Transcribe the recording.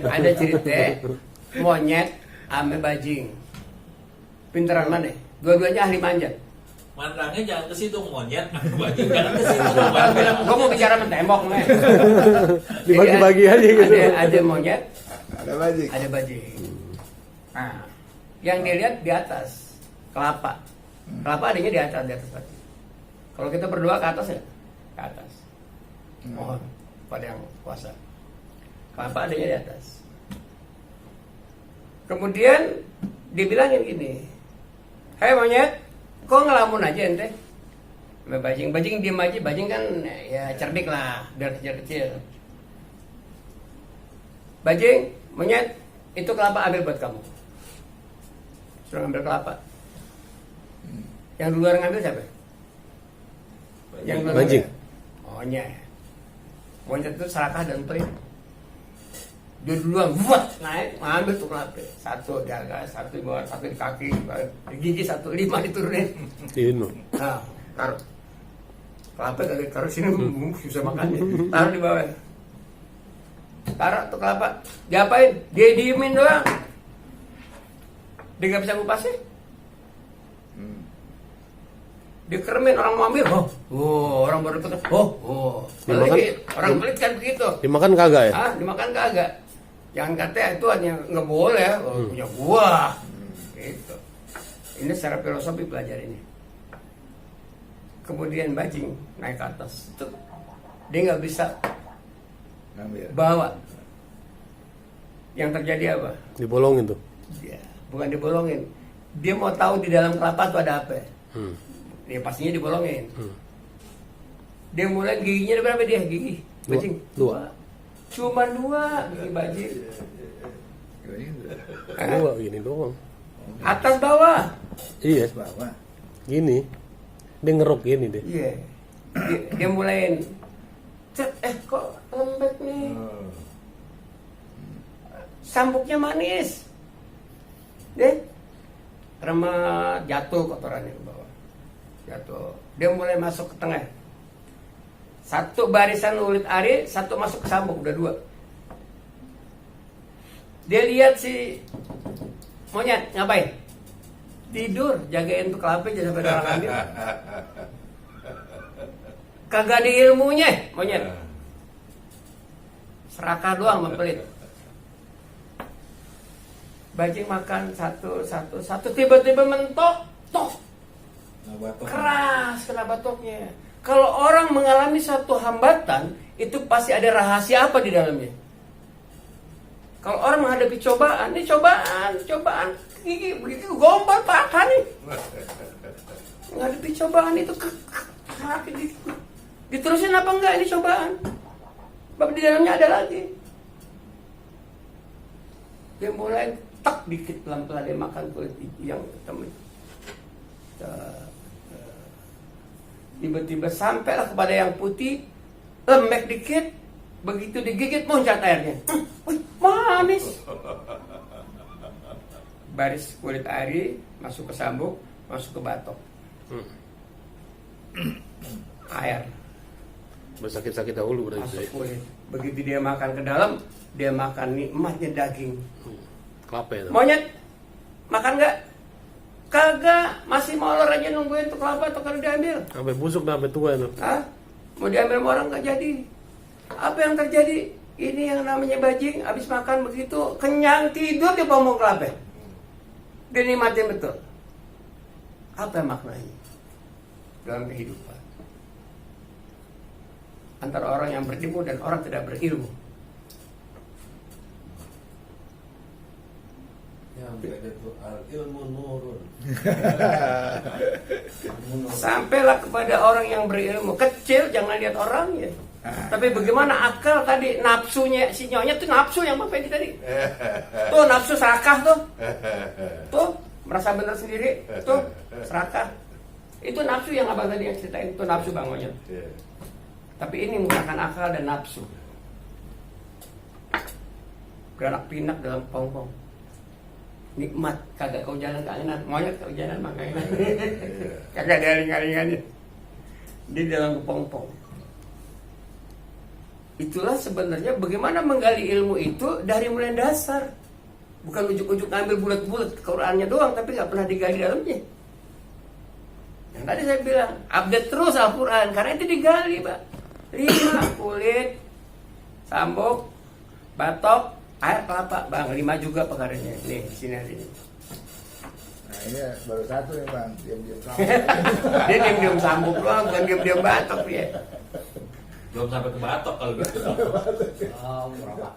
ada cerita monyet ame bajing. Pinteran mana? Dua-duanya ahli manjat. Mandangnya jangan ke situ monyet, bajing jangan ke situ dong. Kalau bilang gua mau bicara sama tembok nih. Dibagi-bagi aja gitu. Ada monyet, Ada bajing. ada bajing. Nah, yang dilihat di atas kelapa. Kelapa adanya di atas bajing. Kalau kita berdoa ke atas ya, ke atas. Mohon pada yang kuasa. Kelapa adanya di atas. Kemudian dibilangin gini, hei monyet, kok ngelamun aja ente? Sama bajing diem aja, bajing kan ya cerdik lah, biar kecil-kecil. Bajing, monyet, itu kelapa ambil buat kamu. Suruh ngambil kelapa. Yang duluan ngambil siapa? Yang duluan Bajing. ngambil. Monyet. Monyet itu serakah dan pelit. Dia duluan buat naik ngambil tuh kelapa. Satu jaga, satu di bawah, satu di kaki, di gigi satu, 5 diturunin. Ini. Nah, taruh kelapa dari taruh sini susah makannya. Taruh di bawah. Taruh tuh kelapa. Diapain? Dia diemin doang. Dia nggak bisa ngupasnya. Dia keremin orang mau ambil. Orang baru ketemu. Dimakan? Orang pelit kan begitu. Dimakan kagak ya? Dimakan kagak. Jangan kata itu hanya nggak boleh, punya buah. Gitu. Ini secara filosofi belajar ini. Kemudian bajing naik ke atas. Tuh, dia nggak bisa Ngambil. bawa. Yang terjadi apa? Dibolongin tuh. Ya, bukan dibolongin. Dia mau tahu di dalam kelapa itu ada apa. Ya pastinya dibolongin. Dia mulai giginya ada berapa dia gigi? Bajing? Dua. Cuma 2 gigi bajing. Dua gini doang. Atas bawah. Iya, Bawah. gini. Dia ngerok gini deh. Iya. Dia mulai cet, kok lembek nih. Sambuknya manis. Deh. Remet jatuh kotorannya ke bawah. Jatuh. Dia mulai masuk ke tengah. Satu barisan ulit ari, satu masuk ke sambuk, udah 2. Dia lihat si monyet ngapain? Tidur, jagain tuh kelapa jangan sampai orang ambil. Kagak ada ilmunya, monyet. Serakah doang mempelit. Bajing makan satu, tiba-tiba mentok, tok. Keras kena batoknya. Kalau orang mengalami satu hambatan, itu pasti ada rahasia apa di dalamnya. Kalau orang menghadapi cobaan, ini cobaan, gigi begitu gombal patah nih. Menghadapi cobaan itu diterusin apa enggak ini cobaan? Sebab di dalamnya ada lagi. Dia mulai tak dikit pelan-pelan dia makan kulit yang hitam itu. Tiba-tiba sampailah kepada yang putih, lembek dikit, begitu digigit muncrat airnya. Wih, manis. Baris kulit ari masuk ke sambuk, masuk ke batok. Air Bersakit-sakit dahulu berarti. masuk kulit. Begitu dia makan ke dalam, dia makan nikmatnya daging. Kelapa ya. Monyet makan nggak? Kagak, masih molor aja nungguin tuh kelapa atau kalau diambil. Sampai busuk dah, sampai tua itu. Hah? Mau diambil sama orang nggak jadi. Apa yang terjadi? Ini yang namanya bajing, habis makan begitu kenyang tidur dia ngomong kelapa. Dia nikmatin betul. Apa maknanya dalam kehidupan? Antara orang yang berilmu dan orang tidak berilmu. Yang beda tuh ilmu nurun. Sampailah kepada orang yang berilmu. Kecil jangan lihat orangnya. Tapi bagaimana akal tadi nafsunya si nyonya tuh nafsu yang bapak ini tadi. Tuh nafsu serakah tuh. Tuh merasa benar sendiri. Tuh serakah. Itu nafsu yang abang tadi yang ceritain. Itu nafsu Bang Monyet. Tapi ini menggunakan akal dan nafsu. Gerak pinak dalam pong-pong. Nikmat, kagak kau jalan kainan, monyet kau jalan mah kainan. Kagak ada ringan-ringannya. Di dalam kepompong. Itulah sebenarnya bagaimana menggali ilmu itu dari mulai dasar. Bukan ujuk-ujuk ngambil bulat-bulat Qurannya doang, tapi nggak pernah digali dalamnya. Yang tadi saya bilang, update terus Al-Quran, karena itu digali, Pak. 5, kulit, sambuk, batok, air kelapa, Bang. 5 juga perkaranya. Nih, sini hari ini. Nah ini baru satu nih bang, diam-diam sama. Dia diam-diam sambuk doang, bukan diam-diam batok ya. Belum sampai ke batok kalau gitu. Oh, berapa